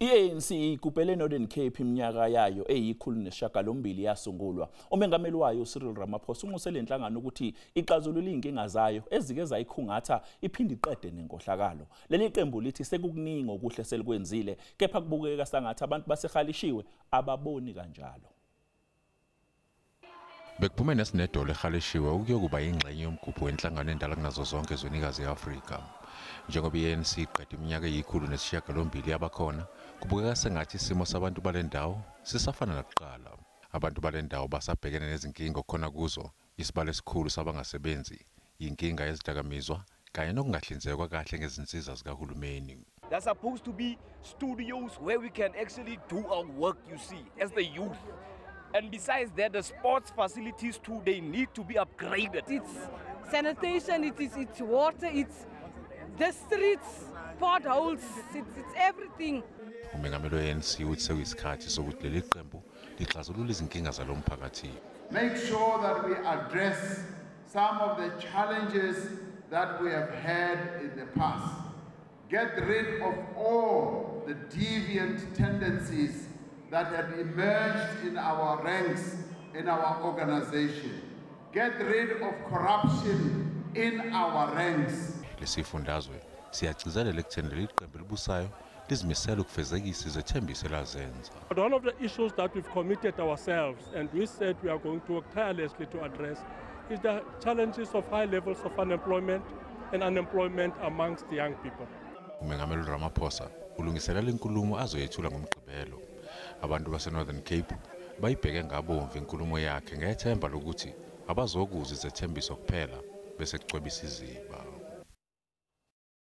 I-ANC igubhele Northern Cape iminyaka yayo eyi-108 yasungulwa. Umengameli wayo uCyril Ramaphosa unxuse le nhlangano ukuthi ixazulule izinkinga zayo ezike zayikhungatha, iphinde iqede nenkohlakalo. Leli qembu lithi sekukuningi okuhle selikwenzile, kepha kubukeka sangathi abantu baseHaleshiwe ababoni kanjalo. Bekuphume nesinedolo eHaleshiwe ukuyokuba ingxenye yomgubho wenhlangano endala kunazo zonke ezwenikazi e-Afrika. Njengoba i-ANC iqeda iminyaka eyi-108 yabakhona, kubukeka sengathi isimo sabantu bale ndawo sisafana nakuqala. Abantu bale ndawo basabhekene nezinkinga okukhona kuzo isibalo esikhulu sabangasebenzi, inkinga yezidakamizwa kanye nokungahlinzekwa kahle ngezinsiza zikahulumeni. There's supposed to be studios where we can actually do our work, you see, as the youth. And besides that, the sports facilities too, they need to be upgraded. It's sanitation, it's water, it's the streets, potholes, it's everything. Umengameli we-ANC uthi sekuyisikhathi sokuthi leli qembu lixazulule izinkinga zalo mphakathi. Make sure that we address some of the challenges that we have had in the past. Get rid of all the deviant tendencies that have emerged in our ranks, in our organization. Get rid of corruption in our ranks. Lesifundazwe siyagcizelela ekutheni leli qembu libusayo lizimisele ukufezekisa izethembiso elazenza. But one of the issues that we've committed ourselves and we said we are going to work tirelessly to address is the challenges of high levels of unemployment and unemployment amongst the young people. Umengameli Ramaphosa ulungiselela inkulumo azoyethula ngoMgqibelo. Abantu base-Northern Cape bayibheke ngabomvu inkulumo yakhe ngethemba lokuthi abazokuza izethembiso kuphela bese kucwebisa iziba.